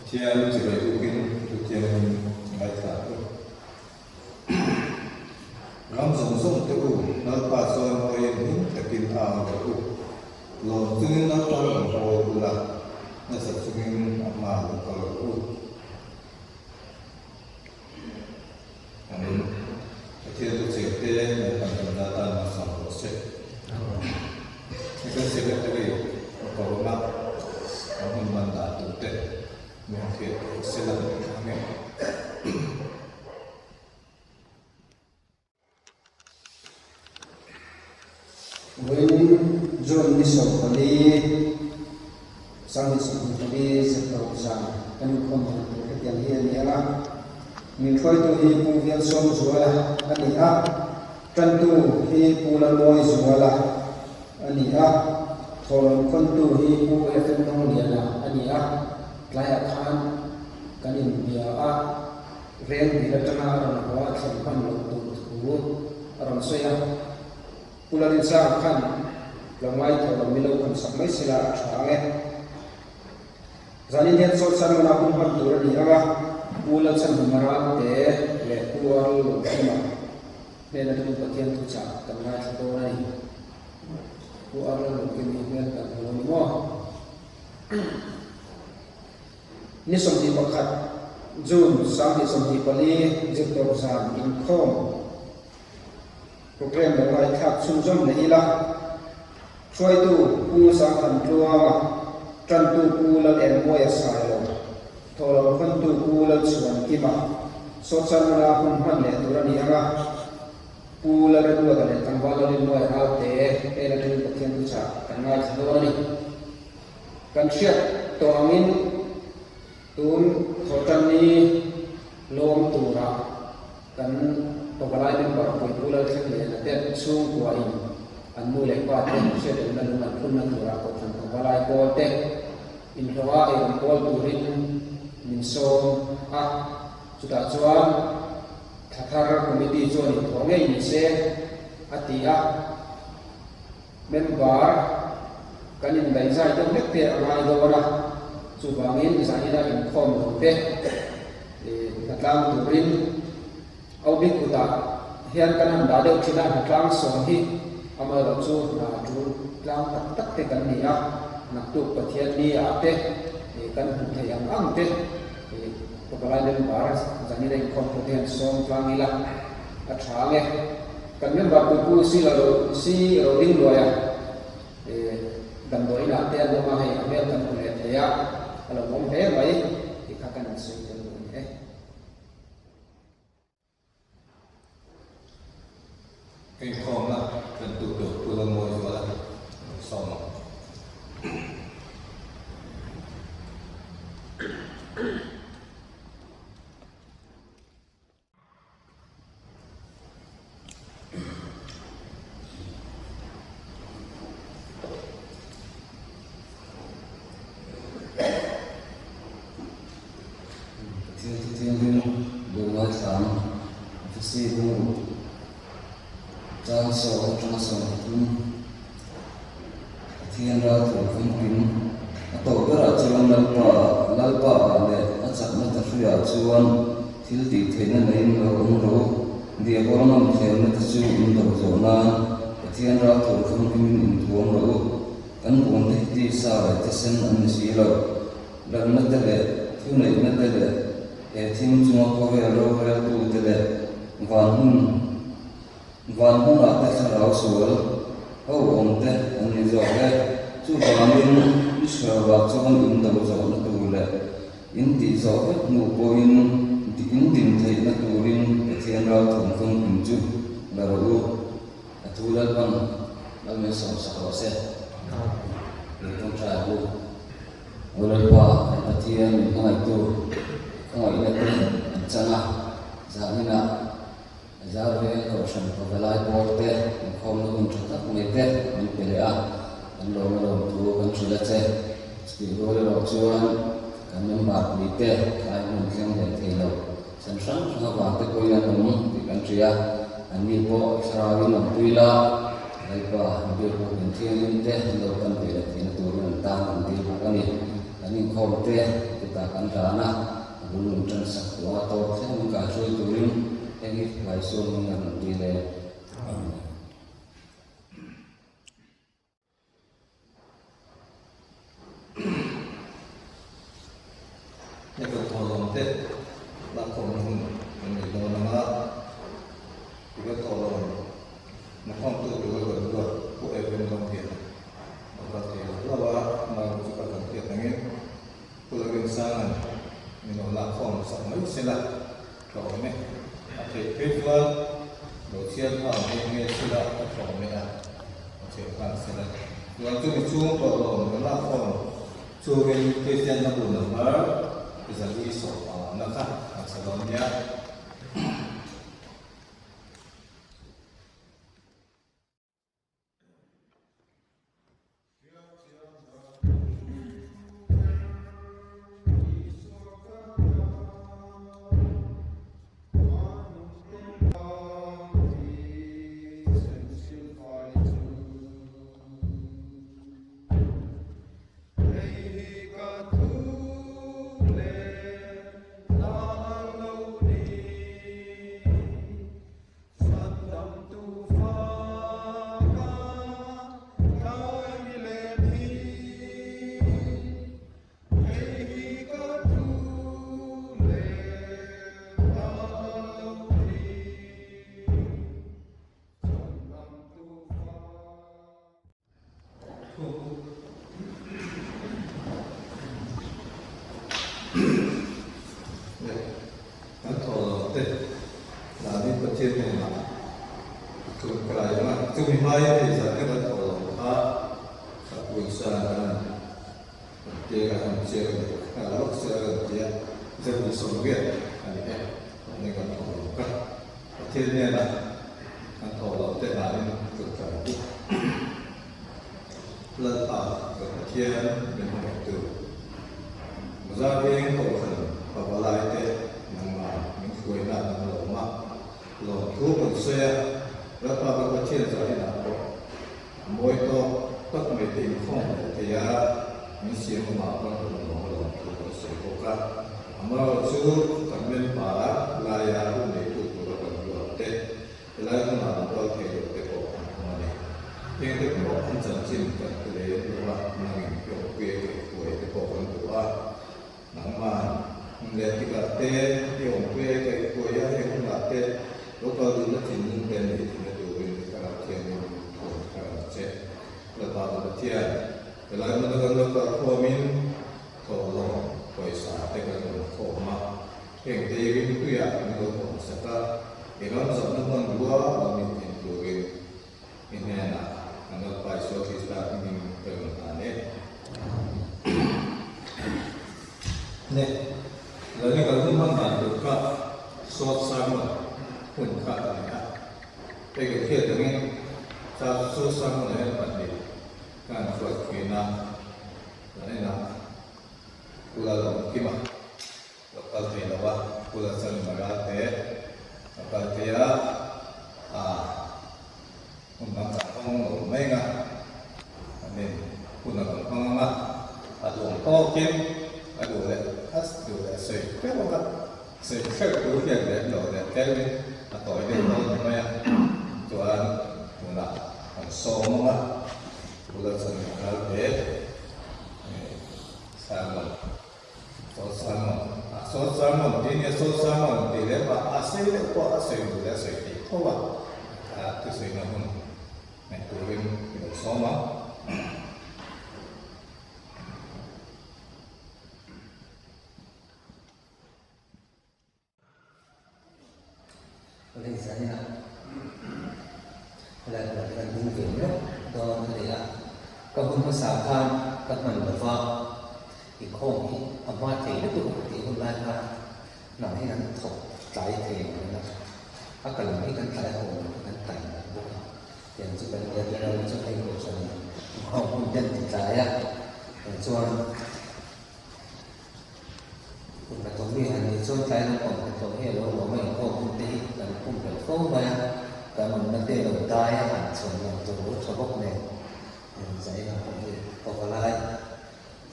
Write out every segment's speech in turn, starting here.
Pathian chibai bukin thu thianghlim ngaithla ang u. Ram zawng zawng te u, Lalpa chuan mawiin hlim takin a au rawh u. Lawm chungin Lalpa rawn hawl ula, nasa chungin a hmaah lo kal rawh u. Amen. Pathian thu chengte Lalpan kan za tan malsawm rawh se. Second Secretary a ko awm a, a hun man dan tur te min hriat theih se la ang e. Vawiin June ni 14, 2024 zirtawp zan kan inkhawm dan tur hetiang hi a ni ang a, min hruaitu hi Pu Vialsawmzuala a ni a, tantu hi Pu Lalmawizuala a ni a, thawhlawm khawntu hi Pu FM Dawngliana a ni a, tlaiah khan kan inbia a. Reng dil atanga a rawn haw a thlen hman loh tur thu a rawn sawi a. Pu Lalinsanga khan lo ngaithawh lo milo khan sak mai sela a tha ang e. Zanin hian Sawt Sermon-a hun hman tur a ni ang a, Pu Lalchhanhuma Ralte leh Pu Arul Lungkhima hnen atangin Pathian thuchah kan ngaithla dawn a ni. Pu Arul Lungkhima hi hmel kan hmu lo ni maw? Ni 21, June, 2024 zirtawp zan inkhawm programme lo ngaihthlak chhunzawm leh ila, hruaitu Pu Sangthan Tluanga, tantu Pu Lalengmawia Sailo, thawhlo khawntu Pu Lalchhuan Kima, Sawtcharmana hun hman leh tur a ni ang a, Pu Lalreduata leh tlangval Lalinmawia Ralte hnen atangin Pathian thuchah kan ngaithla dawn a ni. Kan hriat tawh angin tun thawhtanni lawm turah kan Pavalai member Puipu Lalthleng Liana te chhungkua in an nu leh pa te hriatrengna lung an phunna turah Kohhran Pavalai pawl te inhlawha eirawng pawl turin min sawm a, chutah chuan Thlathar Committee chuan inthawh ngei ni se a ti a. Member kan indaihzai deuh hlek te a ngai dawn a, chuvangin zanina inkhawm lo te hnatlang turin Aubik kutah hian kan han dah deuh thin a, hnatlang sawm hi amaherawh chu hna tul tlang tak tak te kan ni a, naktuk Pathian ni ah te kan hmuh theih ang ang te Pavalai member zanina inkhawm pawh te hian sawm tlang ila a tha ang e. Kan member puipu si lo lo si ro ding luai a, damdawi inah te an awm a, hei a hmel kan hmu leh thei a, a lo awm hle mai tih kha kan insawi tel duh a ni e. Inkhawmna kan tu tur Pu Lalmawizuala lo sawm ang. Pathian thu thianghlim lo ngaithla ang. Efesi bung chang sawm atanga 13 Pathian ral tur famkim a tawp berah chuan Lalpa Lalpa ah leh a chakna thahrui-ah chuan Thil tih theihna neiin lo awm rawh u. Diabol ngam thlêmna te chu in do zawh nân Pathian ral thawh famkimin in thuam rawh u. Kan buan te hi tisa leh thisen an ni si lo. Lalna te leh thuneihna te leh he thim chunga khawvel roreltu te leh van hmun van hmunah te thlarau sual ho awm te an ni zawk e. Chuvangin Israel-ah chuan in do zawhna tur leh In tih zawh vek hnu pawhin in din theihna turin Pathian ral thawmhnaw hlim chu la rawh u. A thu Lalpan lal min sawmsak rawh se. Min tawngtai u. Aw Lalpa, kan Pathian min hmangaihtu khawngaihna te an chang a, zaninah zar veng kohhran pavalai pawl te inkhawmna hun tha tak mai te min pe leh a, kan lawm a lawm thu kan hrilh a che. Chutih rual erawh chuan kan member pui te ai hmun thleng leh thei lo chhan hrang hrang avang te pawhin an awm tih kan hria. Anni pawh thlarauin awmpui la, Lalpa biakbuk in thianghlim te an lo pan ve leh theihna turin an tan kan dil bawk a ni. Kan inkhawm te. kutah kan hlan a, a bul min tan sak tawh a, tawp thleng min kaihruai turin heng hi Laisawn min rawn dil e. Amen. Heta thawhlawm te lakkhawmna hun kan nei dawn ang a, tiva thawhlawm nakhawmtu tura kan ruat pawh em em dawn hian a kal thei lo hlauh a, amah chu ka kan hriat angin Pu Lalrinsanga'n min lo lakkhawm sak mai se la tha awm e. A theih phei chuan lo chhiar nghal nghe nghe se la a tha awm e a, a theih nghal se la. Chuan chumi chhung tawhlawm kan lakkhawm chungin Kristian hla bu number zali sawm na kha an sa dawn nia. Kan thawh lo te David Pathian hnenah tluk kai ang a, chumi hmaia hei zah te kan thawh lo kha ka pawisa an tia an chiar nghal lawk se a rawn ti a, zirni 80 a ni e, mahni kan thawh lo kha Pathian hnenah kan thawh lo te danin tluk kai ang. Lalpa ka Pathian min hmangaihtu, Bazar veng kohhran pavalai te nangmah min hruaina an lo awm a, lawmthu kan sawi a, Lalpa ka Pathian zahinah pawh a mawi tawk tak mai te inkhawm leh thei a, min siam amah pawn kan lawm a lawmthu kan sawi bawk a, amaherawhchu kan member laia hun neitu tura kan ruat te, Helai hmunah an kal thei lo te pawh an awm a ni. Hengte pawh an chanchin kan hre lem lo a, nangin hlawhpuia keh huai te pawh kan duh a. Nangman hmun leh tikah te i awmpuia i kaih huai a, heng hunah te lo kal duhna thinlung te nei thina turin i thlarau thianghlim thuam thar ang che. Lalpa ka Pathian, helai hmuna kan lo kal khawmin thawhlawm pawisa te kan rawn khawm a. Heng te rimtuiah min lo hawn sak a, i ram zawhna hmanrua lo ni thin turin i hnenah kan Lalpa Isua Krista hmingin ka rawn hlan e. Ne, Lani kal hun hman dan tur kha short sermon hun kha a ni a, hei ka hriat angin short sermon ah hian pahnih ka han hruai thin a, kan enah Pu Lalawmkima. Ka kal thei lo a, Pu Lalchanmara te ka kal thei a, ah hmun dang kan hmang lo mai ang a, I mean hun a rawn hmang ang a, a duh ang tawkin a duh leh a duh leh a sawi hreuh ang a, sawi hreuh tur hian lem lo leh tlemin a tawi deuh dawn ni mai a, chuan tunah kan sawm ang a, Pu Lalchanmara te Simon. Saw Simon, ah Saw Simon tih nia Saw Simon tih leh mah a sei deuh pawh a sawi duh leh a sawi theih tho a, ah thusawi na hun ngaih turin i lo sawm ang. Hei zanin a helai hmunah hian ding ve lawk dawn a ni a, ka hun hmasa khan ka hman lova inkhawm hi a hma thei lutuk a tih hun lai khan hnam hi an thawk tlai thei ang reng a, a kal ang hi kan tlai haw ang hi kan tlai nalh bawk a, tiang chu kan nia ber a chu hei kohhran inkhawm hun te an ti tlai a, chuan. Hun hnathawk mi han nih chuan tlai lampang hnathawk hi a lo nuam a, inkhawm hun te hi kan pumpelh fo mai a, kan awmna te lo dai a han chhawn lang tur lo tha bawk nen, zaina pawh hi pavalai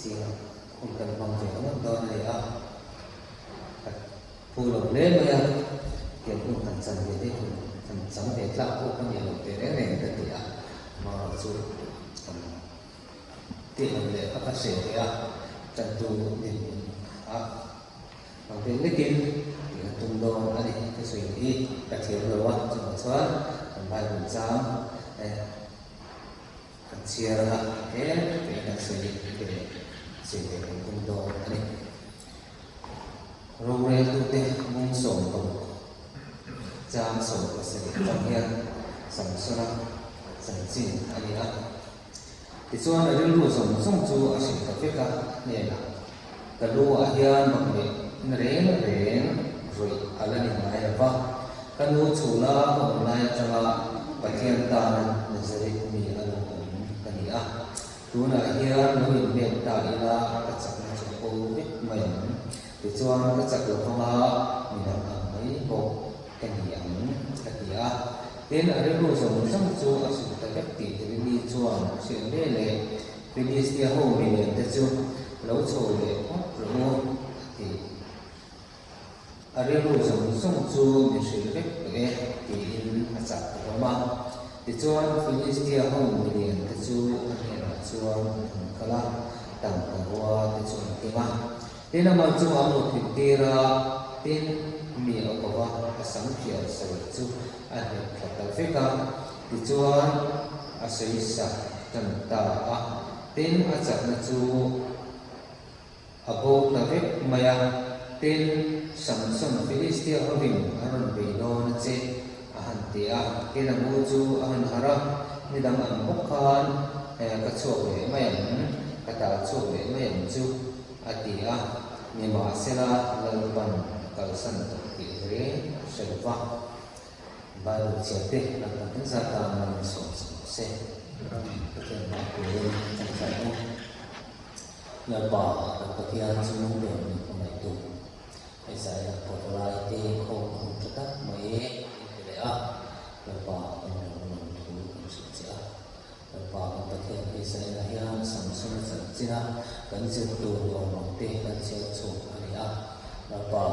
zingah. Hun kan hmang ve ngawt dawn a ni a, ka phu lo hle mai a, tiang hun han chan ve te hun han chang ve tlak pawh ka nih loh teh reng reng ka ti a, amaherawh chu kan tih loh leh kha ka hreh ve a, tantu dinhmun a ang ve lekin tih ka tum dawn a ni, ka sawi hi ka thiam lo a, chuvang chuan kan Bible chang eh. Kan chhiar anga tlem te kan sawi ve sawi ve kan tum dawn a ni. Roreltute mung 16 chang 17 atang hian Samsona chanchin a ni a. Tichuan a rilru zawng zawng chu a hrilh ta vek a, a hnenah, Ka lu ah hian mak leh na reng reng rawih a la ni ngai lo va, ka nu chhuna ka awm lai atanga Pathian tana Nazareth mi a lo awm ka ni a. Tunah hian lo inhnek ta ila ka chakna chu a bo vek mai ang. Tichuan ka chak lo vanga midang ang mai bawk ka ni ang ka ti a. Tin, a rilru zawng zawng chu a hrilh ta vek tih Delili chuan a hriat ve leh. Philistia ho milian te chu lo chho leh phawt rawh u, a ti. A rilru zawng zawng chu min hrilh vek tawh e, tiin a chak ta hlawm a. Tichuan, Philistia ho milian te chu a hnenah chuan an han kal a, tangka rua te chu an keng a. Tin, a mal chungah an mut tir a, tin, mi a ko va, a sam hrial sawi chu a hneh thla ta vek a. Tichuan, a sawi sak tan ta a, tin a chakna chu a bo ta vek mai a. Tin, Samson Philistia hovin an rawn bei dawn a che, a han ti a. Tin, a mu chu a han harh a, ni dang ang bawk khan ka chhuak leh mai ang, ka tal chhuak leh mai ang chu, a ti a. Nimahsela, Lalpan a kalsan tawh tih reng a hre lo va. Bible chhiar te Lalpan kan zat a mal in sawm sak rawh se. Pathian hmah turin kan tlaih u. Lalpa kan Pathian chu nung ber min hmangaih tu. Isaiah pawtalai te khawm a hun tha tak mai in ti leh a. Lalpa kan lo lawm thu kan hrilh che a. Lalpa kan Pathian Isaiah hian Samson a chanchin a, kan zir tur awm ang te kan chhiar chhuak a ni a. Lalpa,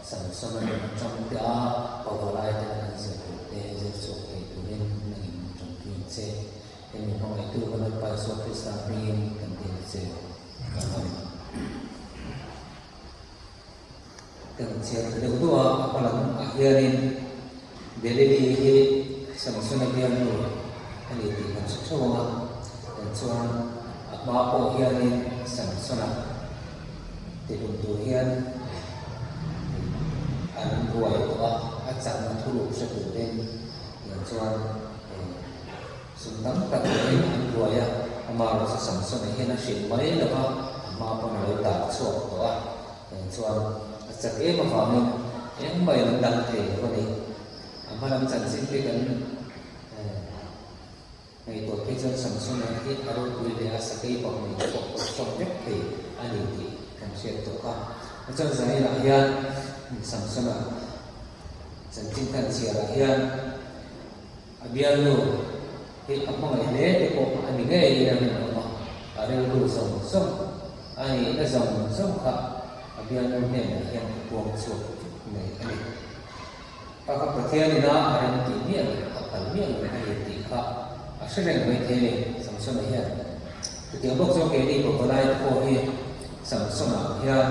Samson a nun atang te a, pavalai ten kan zir tur te zir chhuak thei turin nangin min tanpui ang che. Hemi hmangaihtu kan Lalpa Isua Krista hmingin kan dil a che. Amen. Kan chhiar ta deuh deuh a, a hma lam ah hianin Delili hi Samsona bialnu a ni tih kan hre theuh ang a, dan chuan a hma pawh hianin Samsona tihlum tur hian an buai tawh a, a chakna thuruk hre turin dan chuan Sum tam tak pawhin an buai a, amaherawh chu Samsona hian a hrilh mai lo va, a hma pawn a lo tar chhuak tawh a, eng chuan a chak em avangin engmah in an dang thei lo a ni. A hma lam chanchin te kan ngaihtuah phei chuan Samsona hi a ropui leh a sakei bak nei te pawh pawh hrawm vek thei a ni tih kan hriat tawh kha. Chuan Zaninah hian Samsona chanchin kan chhiarah hian, A bialnu hi a hmangaih hle te pawh a ni ngeiin a rinawm a, a rilru zawng zawng, a nihna zawng zawng kha a bialnu hnenah hian a puang chhuak vek mai a ni. Kha kha Pathian ina a rem tih miah loh, a phal miah loh a ni tih kha a hre reng mai thei a ni, Samsona hian. Chutiang bawk chuan keini pavalai te pawh hi Samsona ang hian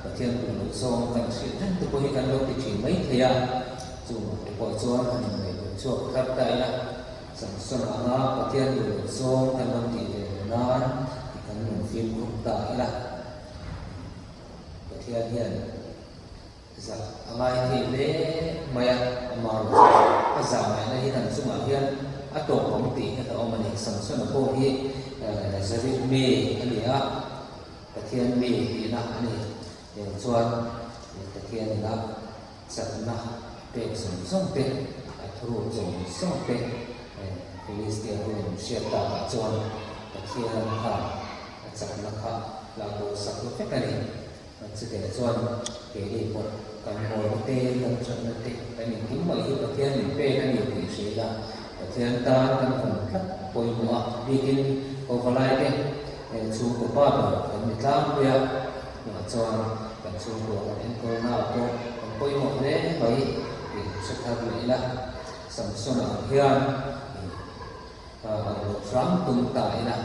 Pathian duh loh zawng kan hrilh reng te pawh hi kan lo ti thin mai thei a. Chungah te pawh chuan an inngaihtuah chhuak thar ta ila, Samson anga Pathian duh loh zawng kan lo tih ve loh nan i kan nun fimkhur ta ila. Pathian hian zah a ngai thei hle mai a, amaherawhchu a zah ngaihna hi kan chungah hian a tawp ang tih hi a hlauhawm a ni. Samsona pawh hi Nazareth mi a ni a, Pathian mi tihna a ni. Tiang chuan Pathian ina Chakna pek zawng zawng te, a thuruk zawng zawng te Philistia hun hriat takah chuan Pathian kha a chakna kha lah bo sak lo vek a ni. Chutah chuan keini pawh kan mawlna te, kan thatna te, kan engkim mai hi Pathian min pek a ni tih hria ila, Pathian tan kan vawng tlat pawimawh a, bikin Kovalaite. Chhungkaw pa ber kan ni tlangpui a, tunah chuan kan chhungkua kan enkawlna ah pawh kan pawimawh hle mai tih hre thar leh ila, Samson-a ang hian ih awm hram tum ta ila.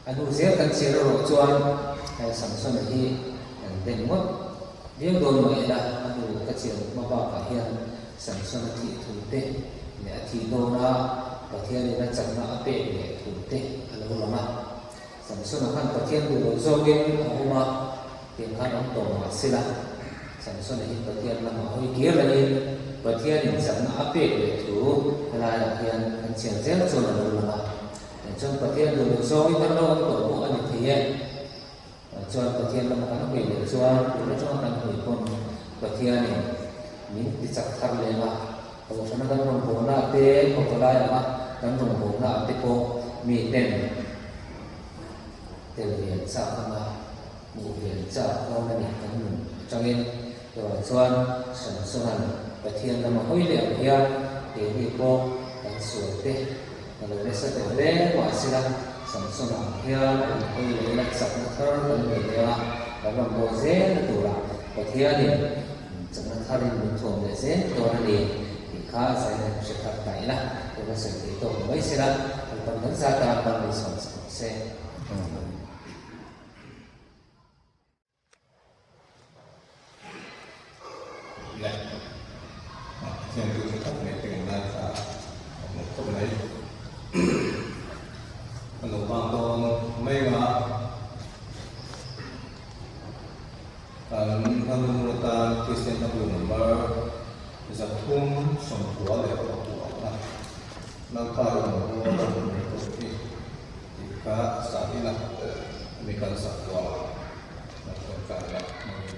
A hnu zel kan chhiar erawh chuan Samson-a hi kan den ngawt viau dawn mah ila, a hnu ka chhiar hma bakah hian Samson-a thih thu te leh a thih dawna Pathianin a chakna a pek leh thu te a lo lang a. Samson-a khan Pathian duh loh zawkin a awm a, tiang khan awm tawh mah se la, Samson-a hi Pathian lamah hawi kir rengin Pathianin chakna a pek leh thu helaiah hian kan chhiar zel chuan a lo lang a. Chuan Pathian duh loh zawngin kan lo awm tawh pawh a ni thei e. Chuan Pathian lama kan hawi leh chuan tun atanga kan hawi pawn Pathianin min ti chak thar leng a, Kohhrana kan rawngbawlna ah te, khawpalai anga kan rawngbawlna ah te pawh mi ten tel ve an chak anga hmuh ve an chak dawn a ni kan nun atangin. Chuvang chuan Samsona'n Pathian lama hawi leh ang hian keini pawh kan sual te Ka lo nasa tawh hle mahsela Samson-a ang hian kan hawi leh ila chakna thar kan nei leh a, kan rawn bawl zel na turah Pathianin chakna tharin min thuam leh zel dawn a ni tih kha zain han hre thar ta ila, tuna sawi thei tawk mai sela, Lalpan kan zat a, Mal min sawm chak rawh se. Leh Pathian thu tha tak mai te kan ngaithla a, a hmuh khawp mai. Ka lo vang dawn mai ang a, kan hmanung atan Kristian hla bu number 339 Lalpa i rawn bawl a min koh hi tih kha sah ila, mi kan sah kual a, kan tawngtai a.